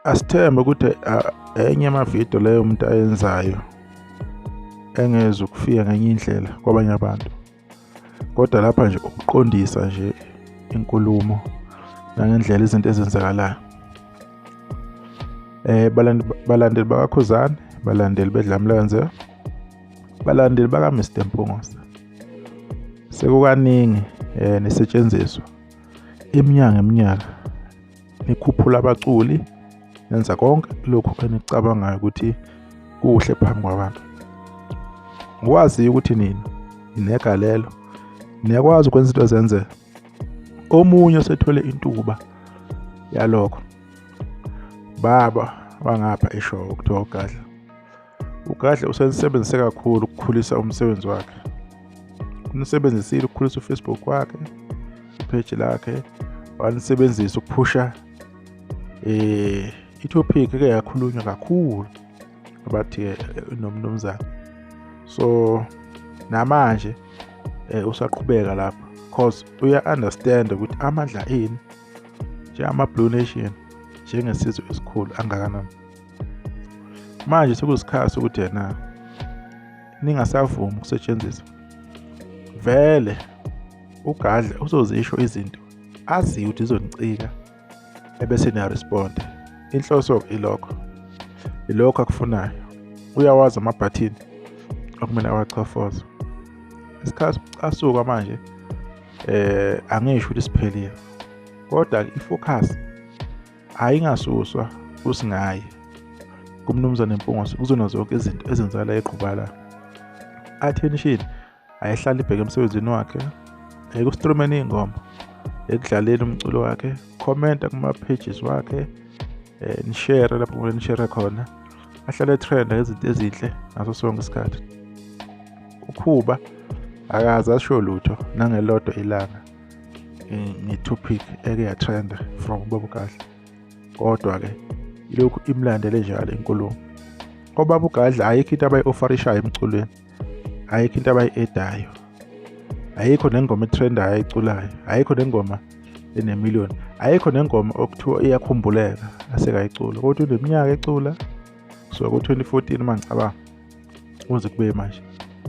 Asithembe ukuthi enye amavidiyo leyo umuntu ayenzayo engeze ukufika ngenye indlela kwabanye abantu, kodwa lapha nje ukuqondisa nje inkulumo nangendlela izinto ezenzakalayo. Balandeli bakaKhuzani, balandeli beDlamlenze, balandeli baka Mr Mpungose, sekukaningi nisetshenziswa iminyaka ngeminyaka, nikhuphula abaculi, nenza konke lokhu enicabangayo ukuthi kuhle phambi kwabantu. Ngikwazi ukuthi nina ninegalelo, niyakwazi ukwenza into zenzeka. Omunye osethole intuba yalokho, baba wangapha esho kuthiwa uGadla. UGadla usebenzise kakhulu ukukhulisa umsebenzi wakhe. Umsebenzisile ukukhulisa uFacebook wakhe, ipage lakhe, walisebenzisa ukuphusha i-topic eke yakhulunywa kakhulu abathi nomnumzane. So namanje usaqhubeka lapho cause uya understand ukuthi amandla ini njengama Blue Nation, njengesizwe esikhulu angakanani. Manje sekuyisikhathi ukuthi yena ningasavumi ukusetshenziswa. Vele uGadla uzozisho izinto aziyo ukuthi izonicika ebese niyaresponda. Inhloso ilokho, ilokho akufunayo. Uyawazi amabhathini okumele awachofoze. Isikhathi asuka manje angisho ukuthi siphelile, kodwa ifocus ayingasuswa kusingaye kumnumzane Mpungose kuzona zonke izinto ezenzakala eqhuba la. Attention ayihlala ibheke emsebenzini wakhe, ekustreameni iy'ngoma, ekudlaleni umculo wakhe, commenta kuma-pages wakhe, nishare lapho kumele nishare khona, ahlale trenda ngezinto ezinhle ngaso sonke isikhathi. Ukhuba akaze asho lutho nangelodwa ilanga nge-topic eke yatrenda from ubaba uGadla, kodwa-ke ilokhu imlandele njalo inkulumo. Obaba uGadla ayikho into abayi-offerishayo emculweni, ayikho into abayi-edayo, ayikho nengoma etrendayo ayiculayo, ayikho nengoma enemiliyoni, ayikho nengoma okuthiwa iyakhumbuleka asekayicula, kodwa uneminyaka ecula kusuka ku-2014 uma ngicabanga kuze kube manje.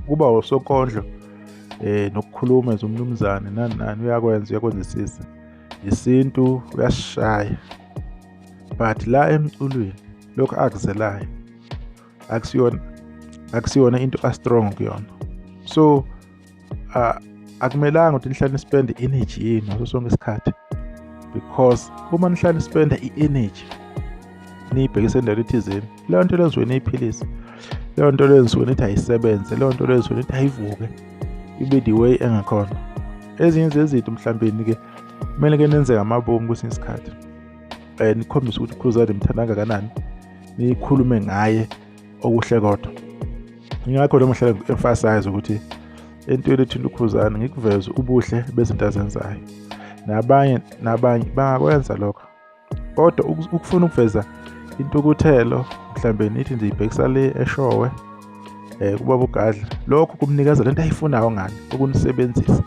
Kuba usokondlo nokukhuluma ezomnumzane nani nani, uyakwenza, uyakwenzisisa isintu, uyasishaya, but la emculweni lokhu akuzelayo akusiyona into a strong kuyona. So akumelanga ukuthi nihlale nispende energy yenu ngaso sonke isikhathi, because uma nihlale nispende i-energy niyibhekise endaweni ethizeni, leyo nto leyo nisuke niyiphilise, leyo nto leyo nisuke nithi ayisebenze, leyo nto leyo nisuke nithi ayivuke ibe the way engakhona. Ezinye zezinto mhlawumbe-ke kumele ke nenze ngamabomu kwesinye isikhathi, nikhombise ukuthi uKhuzani nimthanda kangakanani, nikhulume ngaye okuhle kodwa. Ingakho noma ngihlale ngi-emphasize ukuthi entweni ethinta uKhuzani ngikuveze ubuhle bezinto azenzayo, nabanye nabanye bangakwenza lokho, kodwa ukufuna ukuveza intukuthelo mhlambe nithi ndiyibhekisa le eshowe kubaba uGadla, lokho kumnikeza lento ayifunayo ngani ukunisebenzisa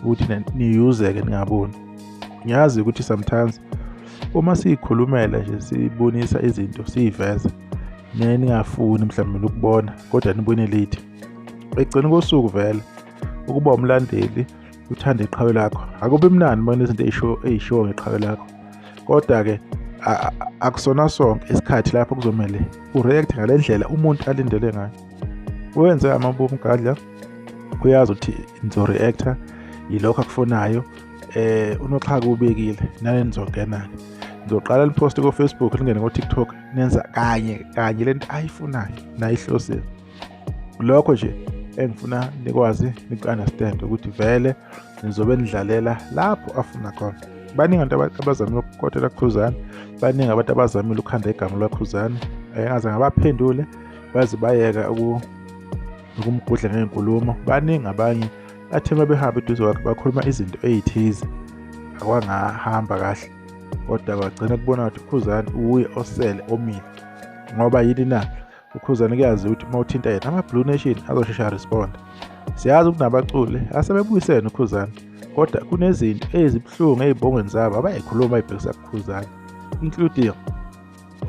ukuthi niyuzeke ningaboni. Ngiyazi ukuthi sometimes uma siyikhulumela nje sibonisa izinto siyiveza ningafuni mhlawumbe ukubona, kodwa nibone late. Ekugcina kosuku vele ukuba umlandeli uthanda iqhawe lakho akubi mnandi uma kunezinto ey'shiwo ngeqhawe lakho, kodwa-ke akusona sonke isikhathi lapho kuzomele ureact ngale ndlela umuntu alindele ngayo. Wenze amabomu Gadla, uyazi ukuthi nizoreacta yilokho akufunayo. Unoxhaka ubekile nani nizongena-ke, nizoqala niposte ko-Facebook, ningene ko-TikTok, nenza kanye kanye lento ayifunayo nayihlosile. Lokho nje engifuna nikwazi niku-understand ukuthi vele nizobe nidlalela lapho afuna khona. Baningi abantu abazamile ukukotela kuKhuzani, baningi abantu abazamile ukukhanda igama laKhuzani, engaze ngabaphendule baze bayeka ukumgudla ngey'nkulumo. Baningi abanye bathe uma behamba eduze kwakhe bakhuluma izinto ey'thize akwangahamba kahle, kodwa bagcina kubona ukuthi uKhuzani uye osele omile. Ngoba yini na? uKhuzani kuyazi ukuthi uma uthinta yena ama-Blue Nation azoshesha respond. Siyazi ukuthi nabaculi asebebuyisene uKhuzani, kodwa kunezinto ezibuhlungu ey'bongweni zabo abayikhuluma bayibhekisa kuKhuzani, including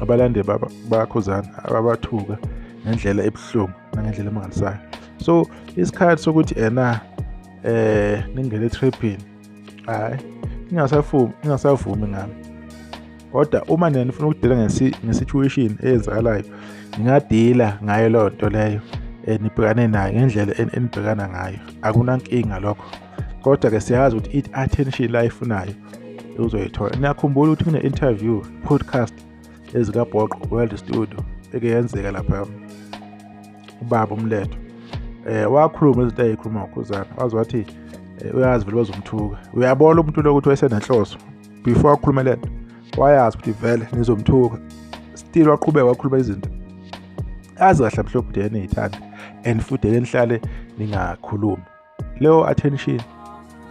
Abalandeli baKhuzani ababathuka ngendlela ebuhlungu nangendlela emangalisayo. So isikhathi sokuthi ena ningene etriphini, hhayi, ningasavumi, ningasavumi ngami. Kodwa uma nina nifuna ukudila nge-situation eyenzakalayo, ningadila ngayo leyo nto leyo, nibhekane nayo ngendlela enibhekana ngayo, akunankinga lokho. Kodwa-ke siyazi ukuthi i-attention la ayifunayo uzoyithola. Niyakhumbula ukuthi kune-interview podcast ezikaBhoqo World Studio eke yenzeka lapha, ubaba uMletho wakhuluma izinto ayikhuluma ngoKhuzani, waze wathi uyazi vele bazomthuka. Uyabona umuntu lo ukuthi wayesenenhloso before akhulume lento, wayazi ukuthi vele nizomthuka, still waqhubeka wakhuluma izinto azi kahle mhlophe ukuthi yena eyithanda and futhi ake nihlale ningakhulumi. Leyo attention,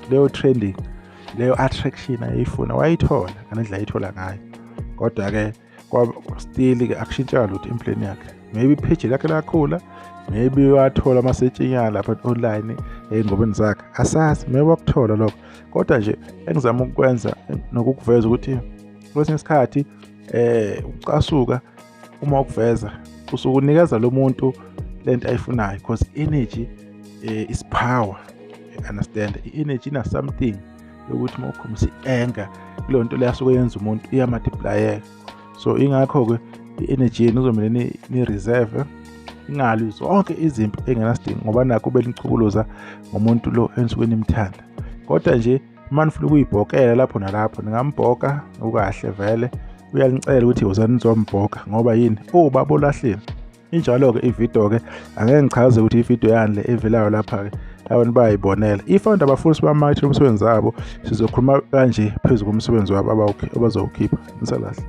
leyo trending, leyo attraction ayifuna wayithola ngalendlela ayithola ngayo. Kodwa-ke still-ke akushintshanga lutho empilweni yakhe. Maybe ipheji lakhe lakhula, maybe wathola amasetshinyana lapha online ey'ngomeni zakhe, asazi, maybe wakuthola lokho. Kodwa nje engizama ukukwenza nokukuveza ukuthi kwesinye isikhathi ucasuka uma ukuveza usuke unikeza lo muntu lento ayifunayo, because energy is power, you understand? I-energy ina something yokuthi uma ukhombisa i-anger kuleyo nto leyo asuke yenza umuntu iya-multiplyeka. So ingakho-ke i-energy yenu kuzomele ni-reserve, ingalwi zonke izimpi engenasidingo, ngoba nakho benichukuluza ngomuntu lo enisuke nimthanda. Kodwa nje uma nifuna ukuyibhokela lapho nalapho ningambhoka ukahle, vele uyanicela ukuthi wozani nizombhoka, ngoba yini, ubaba olahlile. Injalo-ke ividiyo-ke, angeke ngichaze ukuthi ividiyo yani le evelayo lapha-ke, abantu bayayibonela. If abantu abafuna sibamakethele umsebenzi wabo, sizokhuluma kanje phezu komsebenzi wabo abazowukhipha. Nisalahle.